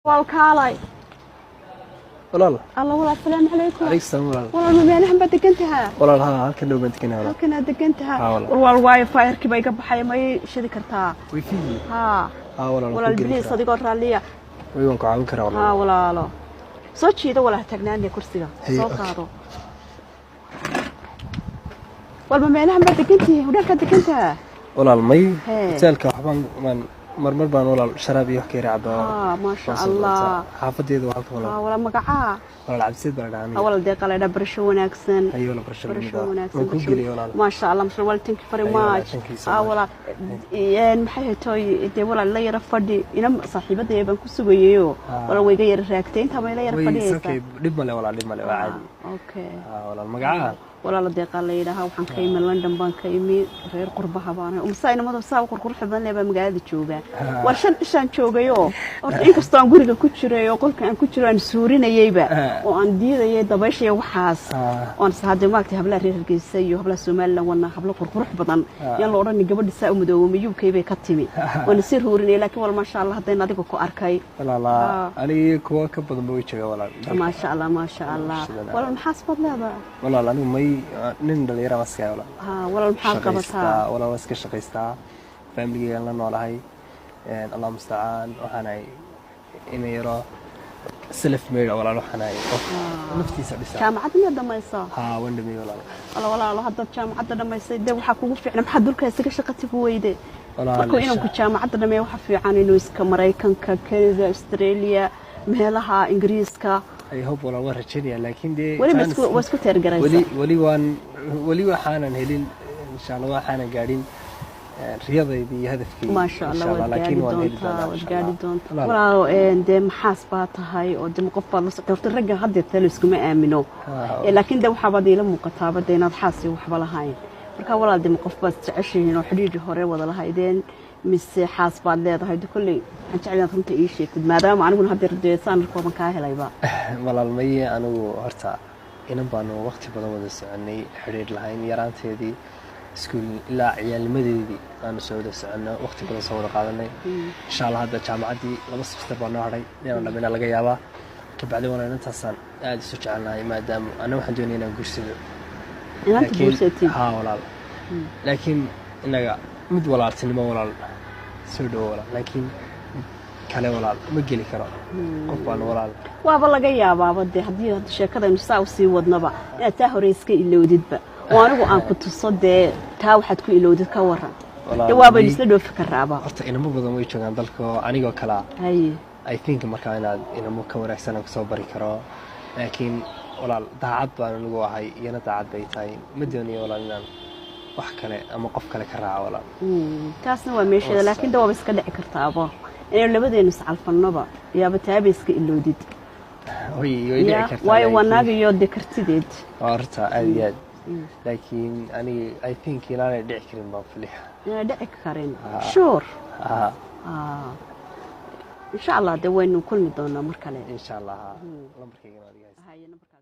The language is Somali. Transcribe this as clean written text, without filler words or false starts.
Walaal, kaalay. Walaal. Alla walaal, asalaamu calaykum. Calaykum salaam, walaal. Walaal, ma meelahan baad degan tahaa? Walaal, haa, halkan dhow baan deganaa, walaal. Halkanaad degan tahaa? Haa, walaal. Walaal, waayo faayarkii baa iga baxay, ma ii shidi kartaa? Wifi-gii? Haa. Haa walaal, waan walaal ku gelin biliis karaa. Adigoo raalliya. Way, waan ku caawin karaa, walaal. Haa walaalo, soo jiido walaal, taagnaanee kursiga. Hey, soo okay. qaado. Walba meelahan baad degan tihiin, hudheelkaad degan tahaa? Walaal, may. Hee. Hoteelka waxbaan baan marmar baan, walaal, sharaab iyo wax ka yara cabaa. Haa, maasha Waan soo Allah. doontaa. Xaafadeedu waa halkan, walaal. Haa walaal, magacaa? Walaal, Cabdiseed baa la dhahaa Haa aniga. Walaal, deeqa la dhaa, barasho wanaagsan. Haye walaal, barasho barasho lamid ah. wanaagsan. Waan kuu barasho geliyay, walaal. Maasha Allah, masha Allah, thank you very Haye walaal, much. thank you so Haa much. Walaal, maxay haytoy dee walaal, la yara fadhi, ina saaxiibadaya baan ku sugayayo. Walaal, way iga yara raagtay, intaa ma ila yara Way, it's fadhiyaysaa? okay, dhib male walaal, dhib male, waa caadi. Okay. Haa walaal, magacaa? Walaala, deeqaa la yidhaahaa, waxaan ka imi London baan ka imi, reer qurbaha baan umsaa, inamada saa qurqurxa badan leh baa magaalada jooga. Waa 5 cishaan joogayoo horta, inkastoo aan guriga ku jiray oo qolka aan ku jiro aan suurinayeyba oo aan diidayay dabaysha iyo waxaas oon hadde maaragtay hablaha reer Hargeysa iyo hablaha Somaliland wana hablo qurqurux badan, yaan la odhanin gabadha saa u madoobay UK bay ka timi, waana sii ruurinayay, laakiin wal maasha Allah, haddayna adiga ku arkay. Walaala, aniga kuwa ka badan ba way joogaa, walaal, dalka. Maasha Allah, maasha Allah. Sidan. Walaal, maxaas baad leedahay? Walaal, anigu may, nin dhalinyaro baan iska walaal. Haa walaal, maxaad qabataa? Shaqaystaa walaal, waan iska shaqaystaa, familigeygaan la noolahay, Allah mustacaan, waxaan ahay ina yaro self made, walaal, waxaan ahay qof naftiisa dhisa. Jaamacadda miyaad dhamaysaa? Haa, waan dhameeyey, walaal. Wala walaalo, haddaad jaamacadda dhamaysay dee waxaa kugu fiicna, maxaad dulka isaga shaqa tagi weyde? Walaal, markuu inanku jaamacadda dhameeyo, waxa fiican inuu iska Maraykanka, Canada, Australia, meelaha Ingiriiska. I hope, walaal, waan rajaynaya, laakiin dee weli ma isku waa isku teergaraysa? Weli, weli waan, weli waxaanan helin, insha Allah, waxaanan gaadhin riyadaydii iyo hadafkaygi. Maasha Allah, waad gaadhi laakiin waan heli doontaa doonaa, waad insha gaadhi Allah. doontaa. Walaal. Walaalo, dee maxaas baa tahay oo dee qof baad la socota? Horta ragga haddeer talo iskuma aamino. Laakiin de waxaabaad iila muuqataaba dee inaad xaas iyo waxba lahayn. Marka walaal, dee ma qof baad jeceshihiin oo xidhiidhi hore wada lahaydeen mise xaas baad leedahay? De kolley waxaan jecel inaad runta ii sheegtid, maadaama aniguna haddeer dee saan kooban kaa helayba. Walaal, maye, anigu horta inan baanu waqti badan wada soconay, xidhiidh lahayn, yaraanteedii iskuul ilaa ciyaalnimadeedii aanu soo wada soconno, waqti badan soo wada qaadanay. Insha Allah, hadda jaamacaddii 2 semester baa noo hadhay, inaan dhammayna laga yaabaa. Kabacdi walaal, inantaasaan aada isu jecelnahay, maadaama ana waxaan doonaya inaan guursado. Inaanta guursatid? Haa walaal, laakiin inaga mid walaaltinimo, walaal, soo dhowo walaal, laakiin mid kale, walaal, ma geli karo, qof baan, walaal. Waaba laga yaabaaba dee haddii hadda sheekadaynu saa usii wadnaba inaad taa hore iska ilowdidba oo anigu aan ku tuso dee taa waxaad ku ilowdid, ka waran? Walaal, dee waabaynu isla dhoofi karaaba. Horta inamo badan way joogaan dalka oo anigoo kalaa. Haye. I think markaa inaad inamo ka wanaagsan aan kusoo bari karo, laakiin walaal, daacad baan anigu ahay, iyana daacad bay tahay. Ma doonayo, walaal, inaan wax kale ama qof kale ka raaco, walaal. Taasna waa meesheeda, laakiin de waaba iska dhici kartaaba inaynu labadeenu iscalfannoba, yaaba taaba iska ilowdid. Way dhici Ya, kartaa, waayo waa laakiin naag iyo dee kartideed. Waa horta aad iyo aad, laakiin aniga I think inaanay dhici karin baan filaya. Inay dhici karin, sure. Haa. Insha Allah, dee waynu kulmi doonaa mar kale. Insha Allah, lambarkaygana adiga haysta. Haye, nambarkaaga.